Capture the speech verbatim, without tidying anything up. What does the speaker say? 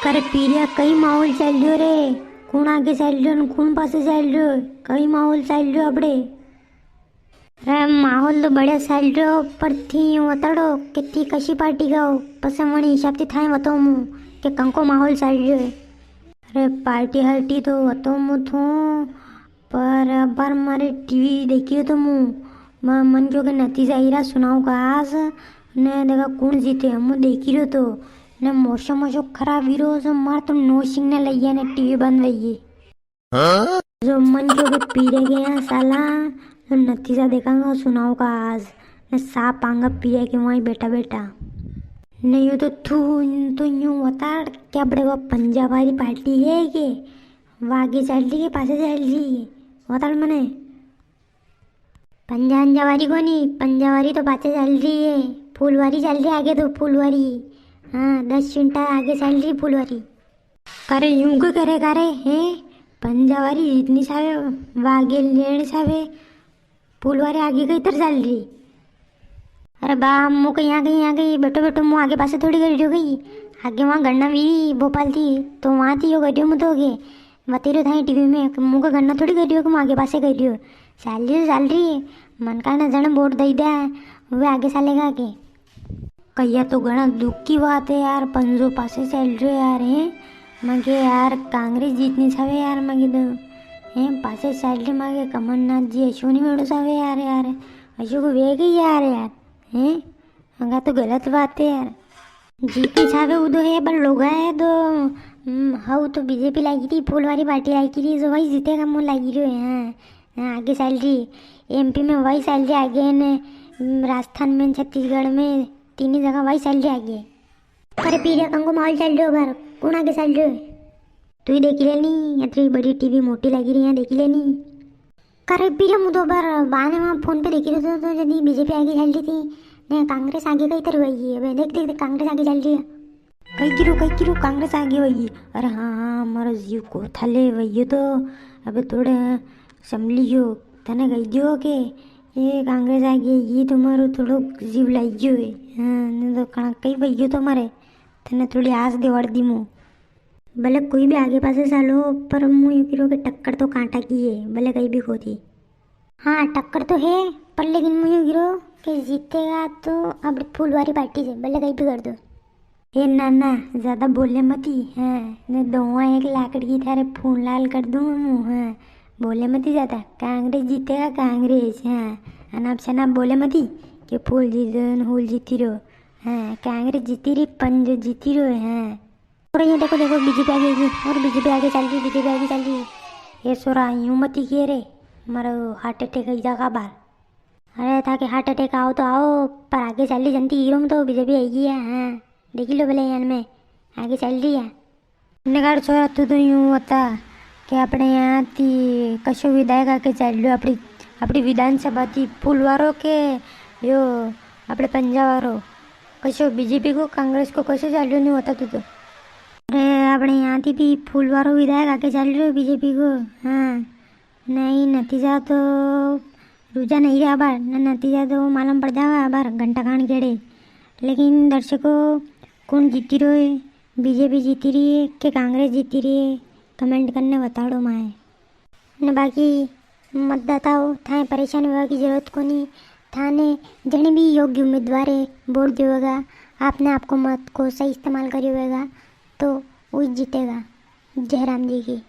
अरे पीरिया, कई माहौल चाल रियो रे? कुण आगे चाल रियो ने कुण पासे चाल रियो? कई माहौल चाल रियो आपड़े? अरे माहौल तो बढ़िया चाल रियो, पर थी यूं बताड़ो कि थी कशी पार्टी का हो, पसे वणी हिसाब थी थाए बताऊं मु कि कंको माहौल चाल रियो है। अरे पार्टी हल्टी तो बताऊं मु थू, पर अबार मारे टीवी देखी रियो तो मु, मा-, मन क्यो के नतीजा ईरा चुनाव का आज, ने देखा कुण जीते, मु देखी रियो तो, ने मौसम असो खराब वीरो जो मार तो नो सिग्नल आई ग्या ने टीवी बंद वई गी। जो मन क्यो के पीरिया के यां साला, तो नतीजा देखांगा चुनाव का आज, ने साप पांगा पीरिया के वहीं बैठा बैठा। ने यूं तो थू, तो यूं बताड़, क्या बड़े वो पंजाब वाली पार्टी है के? वा आगे चाल री के पासे चाल री? बताड़ मने। पंजा अंजा वारी कोनी, पंजा वारी तो पासे चाल री है, फूलवारी चाल री आगे तो, फूलवारी। हाँ, दस मिनट आगे चाल री फूलवारी। करे यूं के करे करे, हैं? पंजा वारी जीतनी चावे, वा आगे लेनी चावे, फूलवारी आगे कई तर चाल री? अरे बा, मु कई यां गई, यां गई, बैठो, बैठो, मु आगे पासे थोड़ी करी रियो गई। आगे वां गणना वी भोपाल थी, तो वां थी यो करी रियो मु तो आगे। बतई रियो थाई टीवी में, मु का गणना थोड़ी करी रियो कि मु आगे पासे करी रियो। चाल री, चाल री। मन का ना जण वोट दई दे, वे आगे चालेगा आगे। कहिया तो घणा दुख की बात है यार, पंजो पासे चाल रियो यार, हैं? मगे यार कांग्रेस जीतनी चावे यार, मगे तो, हैं? पासे चाल री मगे कमलनाथ जी, अशो नी वेणो चावे यार, यार। अशो को वेग ही यार, यार, हैं? अगा तो गलत बात है यार। जीतनी चावे उदो है, पर लोगा है तो, हम्म, हाउ तो बीजेपी लागी री, फूलवारी पार्टी लागी री, जो वही जीतेगा, मु लागी रियो है, हाँ। हाँ, आगे चाल री। एमपी में वही चाल री आगे ने, हम्म, राजस्थान में, छत्तीसगढ़ में, तीन ही जगह वही चाल री आगे। अरे पीरिया, कंको माहौल चाल रियो बार, कुण आगे चाल रियो है? तू ही देखी ले नी, अतरी बड़ी टीवी मोटी लागी री है, देखी ले नी। करे पीरिया, मु तो बार बाने वां फोन पे देखी रियो तो, तो जदी बीजेपी आगे चाल री थी, ने कांग्रेस आगे कई तर वई है। अबे देख, देख, देख, कांग्रेस आगे चाल री है। कई किरो, कई किरो, कांग्रेस आगे वई। अरे हाँ, हाँ, मारो जीव को थाले वई तो। अबे थोड़े संभली गयो, तने कही दियो के ये कांग्रेस आगे, ये तो मारो थोड़ो जीव लागी गयो है। हाँ, नी तो कणा कई वई तो मारे, तने थोड़ी आस देवाड़ दी मु। भले कोई भी आगे पासे चालो, पर मु यूं किरो के टक्कर तो कांटा की है, भले कई भी होती। हाँ, टक्कर तो है, पर लेकिन मु यूं किरो के जीतेगा तो अपनी फूलवारी पार्टी से, भले कई भी कर दो। ए नाना, ज्यादा बोले मती, हाँ, ने दोवा एक लाकड़ी की थारे फूल लाल कर दूं मु, हाँ, बोले मती ज्यादा, कांग्रेस जीतेगा, कांग्रेस, हाँ, अनाप शनाप बोले मती, के फूल जीती रो, हूल जीती रो, हाँ, कांग्रेस जीती री, पंजो जीती रो, हाँ। और ये देखो, देखो, बीजेपी आगे, और बीजेपी आगे चाल री, बीजेपी आगे चाल री। ये सोरा यूं मती के रे, मारो हार्ट अटैक आई जागा बार। अरे, थाके हार्ट अटैक आओ तो आओ, पर आगे चाल री जनती हीरो में तो बीजेपी आई गी है, हाँ। देखी लो भले यान में, आगे चाल री है। निगाड़ छोरा, तू तो यूं बता के अपने यां थी कशो विधायक आगे चाल रियो, अपनी, अपनी विधानसभा थी फूलवारो के यो अपने पंजा वारो, कशो बीजेपी को, कांग्रेस को, कशो चाल रियो नी बता तू तो। अरे, अपने यां थी भी फूलवारो विधायक आगे चाल रियो बीजेपी को, हाँ। नी, नतीजा तो रुझान नी रिया बार, न नतीजा तो मालूम पड़ जावा बार, घंटा खान केड़े। लेकिन दर्शकों, कुण जीती रियो है? बीजेपी जीती री है के कांग्रेस जीती री है? कमेंट करने बताड़ो माए। ने बाकी मतदाताओ, थाए परेशान होवा की जरूरत कोनी। थाने जने भी योग्य उम्मीदवार है, वोट दियो वेगा, आपने आपको मत को सही इस्तेमाल करियो वेगा, तो वो ही जीतेगा। जय राम जी की।